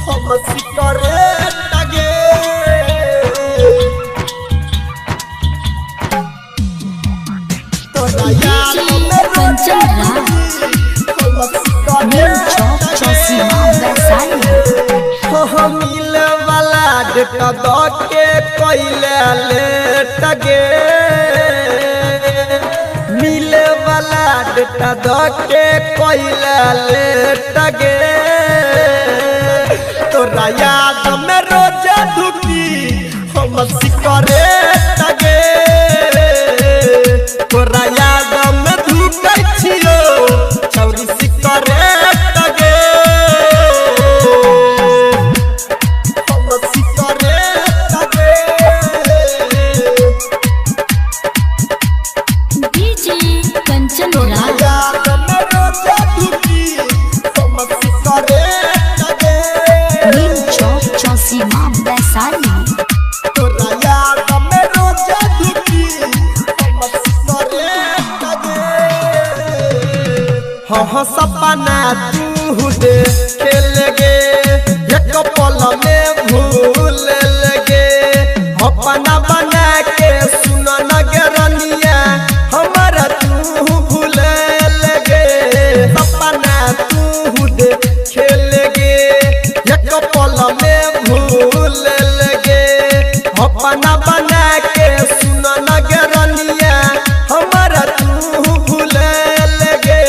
हम सिकरेट गे। तोरा याद में रोज कंचन राज, हम नीम सिकरेट चौक चौसीमा वैशाली। हो मिले वाला डेट द के कैले लेट गे, मिले वाला डेट द के कैले लेट गे। तोरा याद में रोज धुकी हम सिकरेट गे, तोरा याद में धुकै छियो छौरी सिकरेट गे। हम सिकरेट गे। डीजे कंचन राज, याद में रोज धुकी हम सिकरेट गे, नीम चौक चौसीमा वैशाली। तोरा याद में रोज धुकी हम सिकरेट गे। हाँ सपना तू दे खेल गे, एक पल में भूल गे, अपना बना के सुन नगरनिया हमारा तू भूल गे। सपना तू दे खेल गे, एक पल में भूल गे, अपना बना के सुन नगरनिया हमारा तू भूल गे।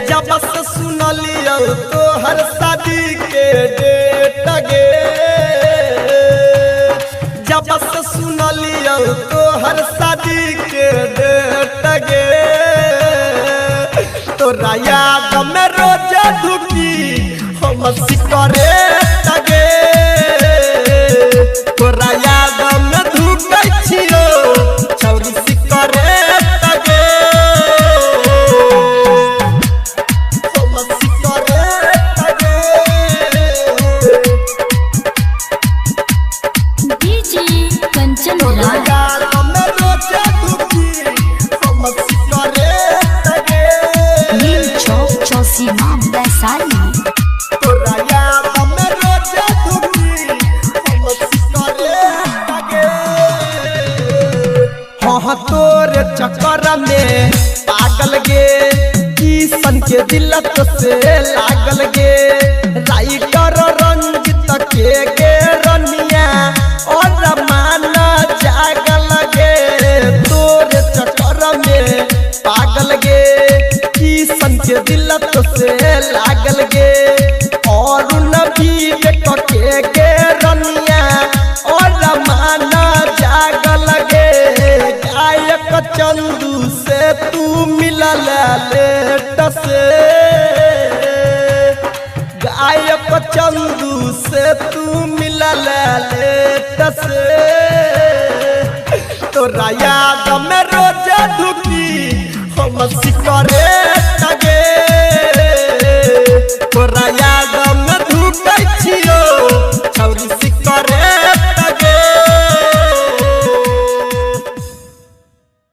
जब से सुनलियौ तोहर शादी के डेट गे, जब से सुनलियौ तोहर शादी के डेट गे। तोरा याद में रोज धुकी हम सिकरेट गे, तोरा याद में धुकै छियो छौरी सिकरेट गे। हम सिकरेट गे। डीजे कंचन तोरा राज, याद में रोज धुकी हम सिकरेट गे, नीम चौक चौसीमा वैशाली। तोरा याद में रोज धुकी हम सिकरेट गे। हाँ तोरे चक्कर में पागल गे, किसन के दिल तो से लागल गे, राइटर रंजित के गे रनिया और माना जागल गे। तोरे चक्कर में पागल गे, किसन के दिल तो से लागल गे, और नबी के गे रनिया और माना जागल गे। गायक चंदू से तू मिलल लेट से, गायक चंदू से तू मिलल लेट से। तोरा याद में रोज धुकी हम सिकरेट